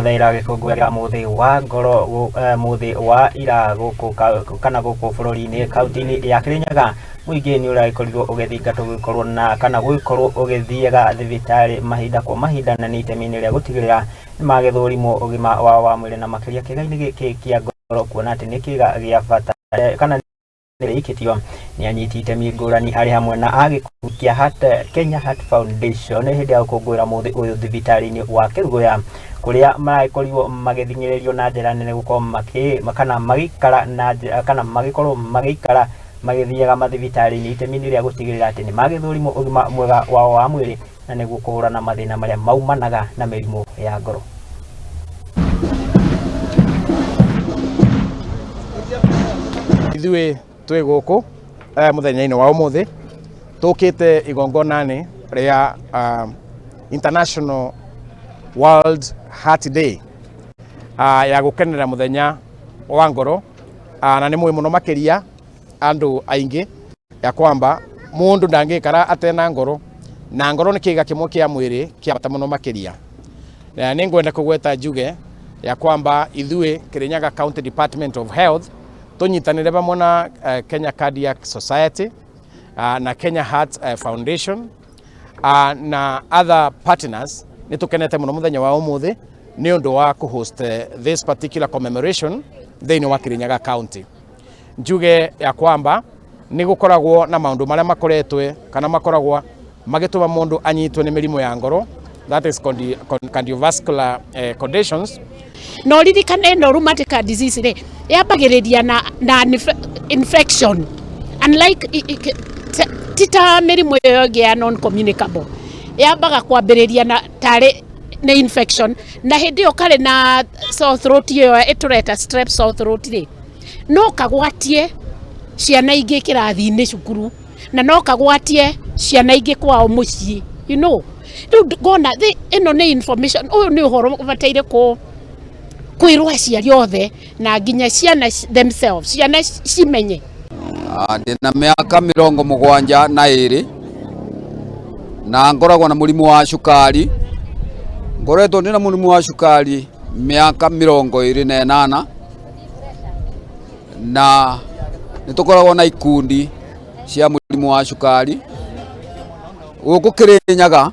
Yothe ĩragĩkũngũĩra mũthĩ wa ngoro mũthĩ wa ira gũkũ kana gũkũ bũrũri-inĩ kaunti-inĩ ya Kĩrĩnyaga. Mũingĩ nĩ ũragĩkorirwo ũgĩthingatwo gũgĩkorwo na kana gũgĩkorwo ũgĩthiaga thibitarĩ mahinda kwa mahinda, na nĩ itemi-inĩ rĩa gũtigĩrĩra nĩ magĩthũrimwo ũgima wao wa mwĩrĩ, na makĩria kĩĩga-inĩ gĩkĩ kĩa ngoro, kuona atĩ nĩ kĩĩga gĩa bata kana rĩikĩtio nĩ anyiti itemi ngũrani arĩ hamwe na a gĩkundi kĩa Heart, Kenya Heart Foundation hĩndĩ ya gũkũngũĩra mũthĩ ũyũ thibitarĩ-inĩ wa Kerugoya, kũrĩa maragĩkorirwo magĩthing'ĩrĩrio na njĩra nene gũkorwo makĩ kana magĩikara na njĩra kana magĩkorwo magĩikara magĩthiaga mathibitarĩ-inĩ itemi-inĩ rĩa gũtigĩrĩra atĩ nĩ magĩthũrimwo ũgima mwega wao wa mwĩrĩ, na nĩguo kũhũrana mathĩna marĩa maumanaga na mĩrimũ ya ngoro. Ithuĩ twĩ gũkũ mũthenya-inĩ wa ũmũthĩ tũkĩte igongona-inĩ rĩa International World Heart Day ya gũkenera mũthenya wa ngoro, na nĩ mũĩ mũno makĩria andũ aingĩ ya kwamba mundu ndangikara atena ngoro, na ngoro nĩ kĩga kĩmwe kĩa mwĩrĩ kĩa bata mũno makĩria. Na nĩ ngwenda kũgweta njuge ya kwamba ithuĩ Kirinyaga County Department of Health tũnyitanĩre vamwe na Kenya Cardiac Society na Kenya Heart Foundation na other partners, nĩ tũkenete mũno mũthenya wa ũmũthĩ nĩ ũndũ wa kũhost this particular commemoration thĩinĩ wa Kirinyaga County. Njuge ya kwamba nĩ gũkoragwo na maũndũ marĩa makoretwe kana makoragwo magĩtũma mũndũ anyitwo nĩ mĩrimũ ya ngoro, that is cardiovascular conditions. Na ũririkane ĩno rheumatic heart disease rĩ, yambagĩrĩria na infection, unlike ti ta mĩrimũ ĩyo ĩngĩ ya non communicable. Yambaga kwambĩrĩria na tarĩ nĩ infection, na hĩndĩ ĩyo karĩ na sore throat ĩyo ĩtũreta strep sore throat rĩ, no kagwatie ciana ingĩ kĩrathi-inĩ cukuru, na no kagwatie ciana ingĩ kwao mũciĩ. Rĩu ngona ĩno nĩ information, ũyũ nĩ ũhoro ũbataire kũ kwĩrwo aciari othe na nginya ciana themselves, ciana cimenye. Ndĩna mĩaka 72 na ngoragwo na mũrimũ wa cukari. Ngoretwo ndĩna mũrimũ wa cukari mĩaka 28, na nĩ tũkoragwo na ikundi cia mũrimũ wa cukari gũkũ Kĩrĩnyaga.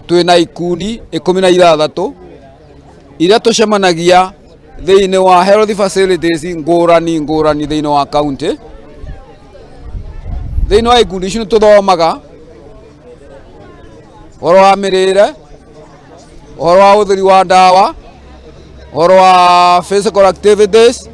Twĩna ikundi 16 iria tũcemanagia thĩinĩ wa health facilities ngũrani ngũrani thĩinĩ wa county. Thĩinĩ wa ikundi icio nĩ tũthomaga ũhoro wa mĩrĩre, ũhoro wa ũtheri wa ndawa, ũhoro wa physical activities.